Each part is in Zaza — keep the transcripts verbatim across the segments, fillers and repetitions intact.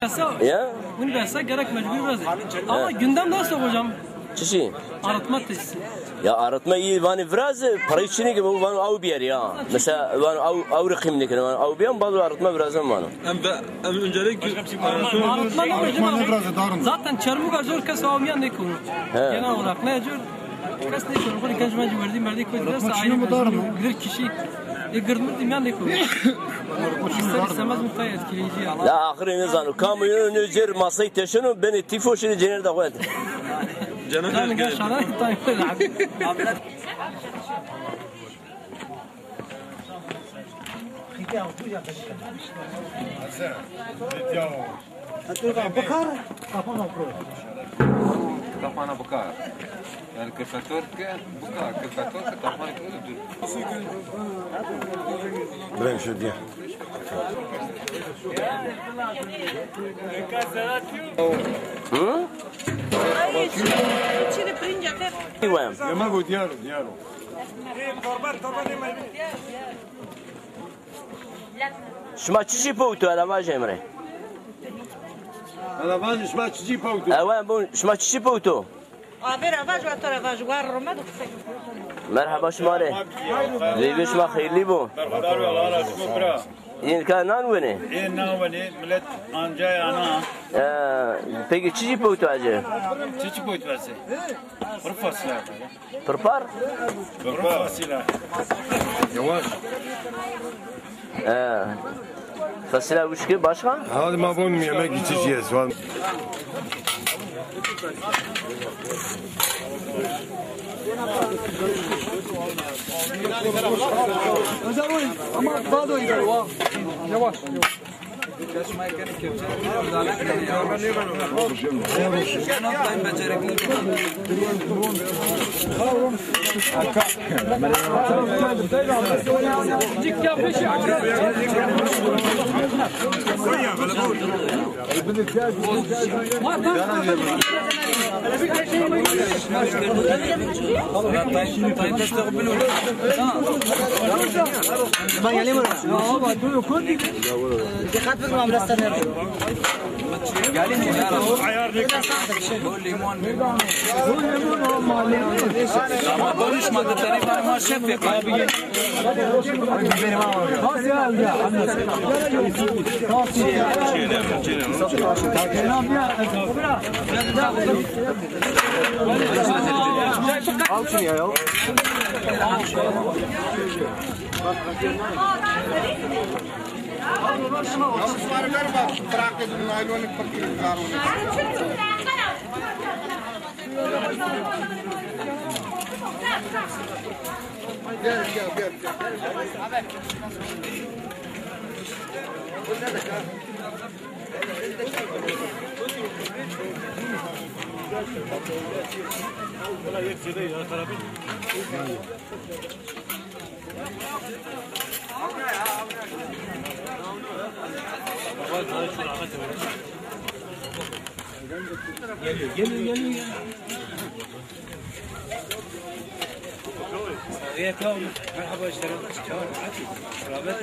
Besa, ya? Win besa gerek mecbur virazê. Ama gündemde esto hocam. Çişi? Arıtma tesisi. Ya arıtma iyi, vanê virazê, parayı çinê ki bu, vanê aw biyerê ya. Mesela vanê aw, aw rê qîm nêkenê, vanê aw biyerê, bazı arıtma virazê vanê. Em ve, em öncelik arıtma ne hocam? Zaten Çermuga zor kes aw miyan nêkono. He. Genel olarak ne zor? Kes nêkono, xo rê genc mencî werdî merdî koy, ders ayrı bir kişi. E, gird mird miyan nêkono. İster istemez mutlaka etkileyici ya. Ya axirê nêzano. Kam ino nê cêr masayî teşeno, benê tîfo şinê cênerdê xo de. Canım, gel. Bikar, kapana pro. Kapana bikar. Yani kırkator ke bikar, kırkator ke kapana pro dur. Brem şu diye. Hı? Yemek o diyar, diyar o. Şima çiçî powto, ela vajê mi rê? Ela vajê şima çiçî powto? Ewe, bu, şima çiçî powto? Abi ra vaj, wa to ra vaj, war roma do qisey. Merheba şima rê. Veyvê şima xeyrlî bo. Berxudar be, Allah razı olsun, bira. Yên ka nan wenê? Ê nan wenê, millet ancay ana. Ee, peki çiçî powto acı? Çiçî powto acı? Kuru fasulye. Pirpar? Pirpar. Yavaş. Ee, fasulye wişkî başka? Hadi ma bon yemek içeceğiz. Ama daha da iyi. Yavaş. Dikkat edin, amrastan nerede? Ama barış madde tarafı ama şef yapar. Al şunu ya, al. Gel, gel, gel, gel. Geliyor, geliyor, geliyor, geliyor. Merhaba işte. Rahmet.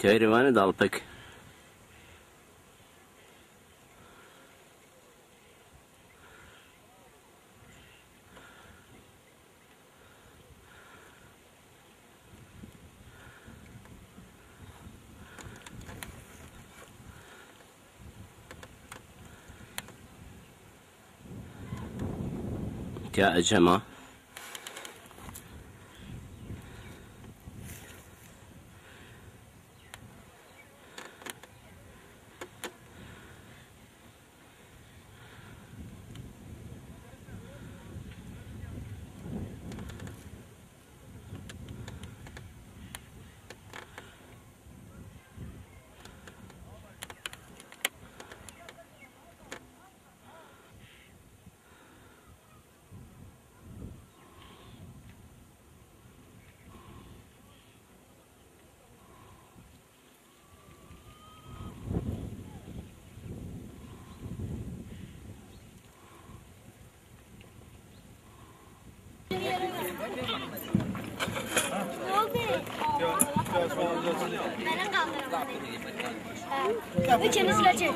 Teyri vanê dalpik. Tiya ecem a. Üçünüz kaçın.